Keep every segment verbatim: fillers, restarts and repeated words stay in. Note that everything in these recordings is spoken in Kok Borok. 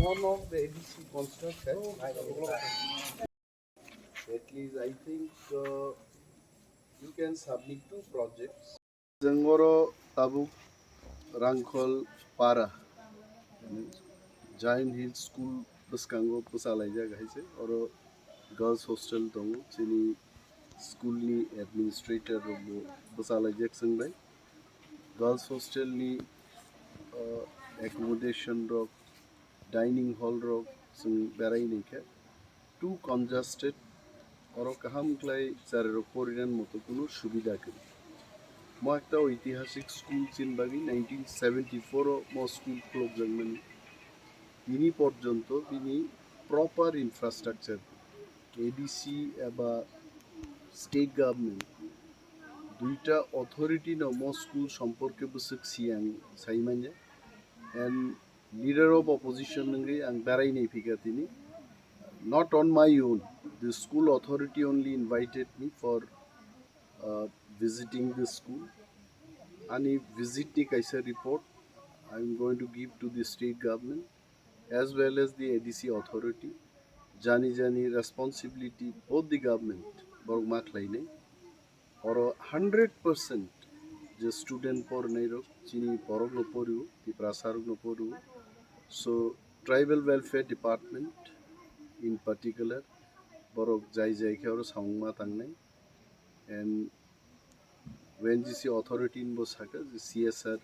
One of the A D C construct has, at least I think, uh, you can submit two projects. Jengoro tabuk Rangkhol para, Jain Hill School bwskango bwchalaijak hai se, oro girls hostel tongo, chini school ni administrator rok bo bwchalaijak chwng bai. Girls hostel ni, uh, accommodation rok, dining hall rok chwng berai nai khe too congested, oro kaham khlai chari rok porinani moto kunu subida kwrwi. Mo ekta oitihasik school chini bagwi nineteen seventy-four o mo school khulokjakmani. Tini porjonto bini proper infrastructure A D C eba state government duita authority no mo school somporke bwswk siyang saimanya. And leader of opposition wngwi ang berai nai phika tini. Not on my own. The school authority only invited me for, uh, visiting the school. Ani visit ni kaisa report I am going to give to the state government as well as the A D C authority. Jani jani responsibility both the government borok ma khlainai. Oro hundred percent je student pornai rok chini borok no porio, Tiprasa rok no porio. So tribal welfare department in particular borok jai jai khe oro samung ma tangnai. And O N G C authority ni bo saka je C S R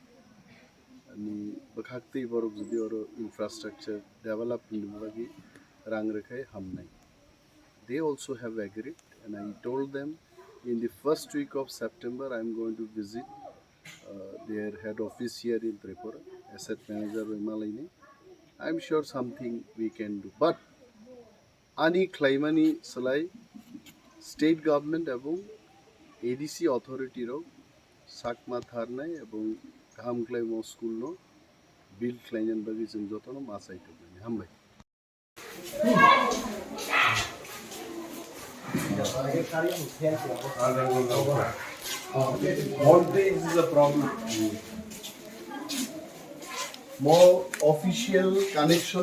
ni bwkhak twi borok jodi oro infrastructure develop ni bagwi rang rwkhai hamnai. They also have agreed, and I told them in the first week of September I am going to visit, uh, their head office here in Tripura, asset manager bai malaini. I am sure something we can do. But ani khlaimani slai state government ebong A D C authority rok sakma tharnai ebong kaham khlaimo school no build khlainani bagwi chwng jotono ma chai tongmani. Hambai. Voltage is a problem. More official connection.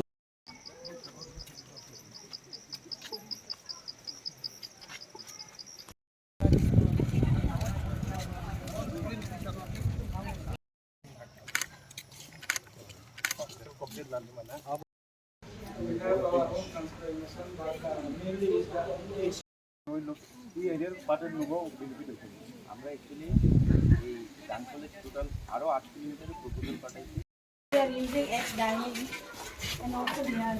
এই এরিয়ার পার্টের লোকও বেনিফিট হচ্ছে। আমরা অ্যাকচুয়ালি এই ডান college total আরও আট কিলোমিটারের প্রপোজাল পাঠাইছি। We are using X diamond and also we are